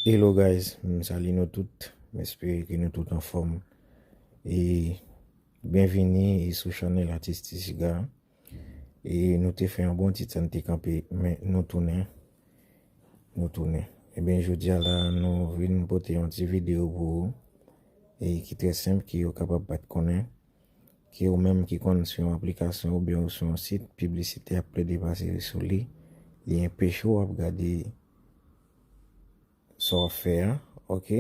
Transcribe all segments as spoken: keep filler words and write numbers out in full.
Hello guys, m salye nou tout. M espere ke nou tout anfòm. E byenvini e sou chanèl Atis Ti Siga. E nou te fè yon bon ti tan te kanpe, men nou tounen. Nou tounen. Ebyen, jodi a la, nou vin pote yon ti videyo pou ou. E ki trè senp, ke ou kapab pa t konnen. Ke ou menm ki konn sou yon aplikasyon oubyen ou sou yon sit, piblisite ap plede pase sou li. Li enpeche w ap gade sa w ap fè a, oke?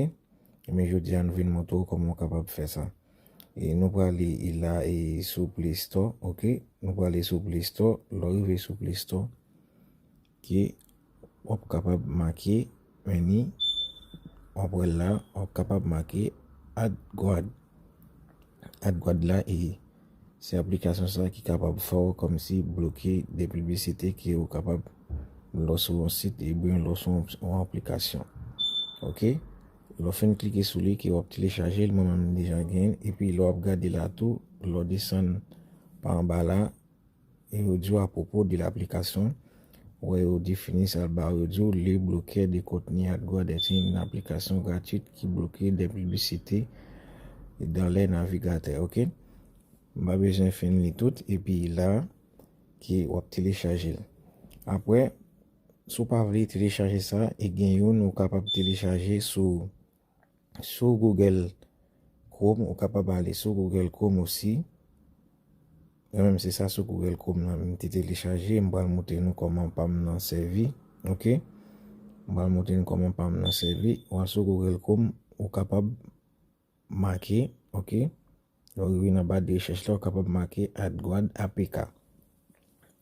Ebyen, jodi a, nou vin montre w kòman w kapab fè sa. E nou prale la e sou Play Store, oke? Nou prale sou Play Store. Lè w rive sou Play Store, ke w ap kapab make, men ni, w ap wè l la, w ap kapab make AdGuard. AdGuard la, e se aplikasyon sa ki kapab fè w kòmsi bloke de piblisite ke ou kapab lò sou yon sit ebyen lò sou yon, yon aplikasyon. Oke? Lè w fin klike sou li, ke w ap telechaje l, mwen menm m deja gen l, epi lè w ap gade la tou, lè w desann pa anba la, e yo di w apwopo de laplikasyon, wè yo defini sa l ba w, yo di w, le bloqueur de contenu AdGuard est une application gratuite qui bloque des publicités dans les navigateurs, oke? M pa bezwen fin li tout, epi la, ke w ap telechaje l. Apre, si w pa vle telechaje sa, e gen youn ou kapab telechaje sou, sou Google Chrome, ou kapab ale sou Google Chrome osi. Mwen menm se sa sou Google Chrome nan m te telechaje, m pral montre nou kòman pa m nan sèvi, oke? M pral montre nou kòman pa m nan sèvi. Ou al sou Google Chrome, ou kapab make, oke? Lè w rive nan ba de rechèch la, ou kapab make AdGuard A P K.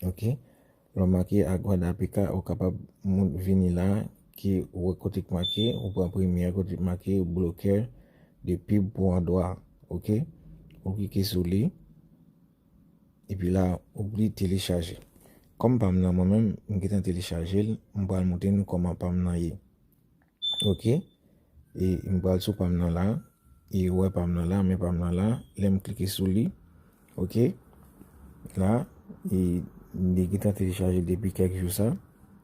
Oke? Lè w make AdGuard A P K, ou kapab moun vini la, ke ou wè kote k make, ou pran premye a kote k make bloqueur de pub pour Android. Oke? Ou klike sou li. Epi la, ou li telechaje. Kòm pa m nan mwen menm, m gentan telechaje l, m pral montre nou kòman pa m nan ye. Oke? E m pral sou pa m nan la. E ou wè pa m nan la, men pa m nan la. Lè m klike sou li, oke? La, e li gentan telechaje depi kèk jou sa.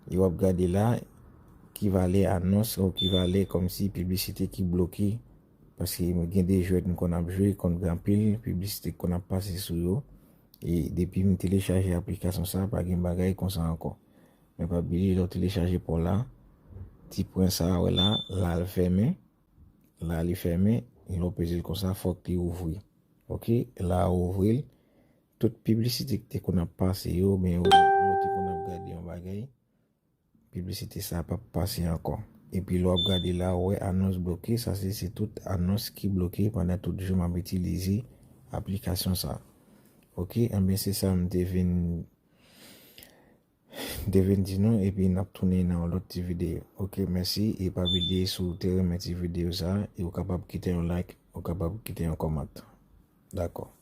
E w ap gade la, ki valè anons ou ki valè kòmsi piblisite ki bloke. Paske gen de jwèt m konn ap jwe, konn gen anpil piblisite k konn ap pase sou yo. E depi m telechaje aplikasyon sa, pa gen bagay konsa ankò. Men pa bliye, lè w telechaje pa w la, ti pwen sa a, wè la, la l fèmen. La li fèmen, e lè w peze l konsa, fòk li ouvri. Oke, la ou ouvri l, tout piblisite ki te konn ap pase yo, oubyen ou, ou te konn ap gade yon bagay, piblisite sa a p ap pase ankò. Epi lè w ap gade la, ou wè anons bloke, sa se, se tout anons ki bloke pandan tout jou m ap itilize aplikasyon sa. Oke, enben se sa m te vin m te vin di nou, epi n ap tounen nan yon lòt ti videyo. Oke, mèsi, e pa bliye si w te renmen ti videyo sa, e ou kapab kite yon like, ou kapab kite yon kòmantè. Dakò.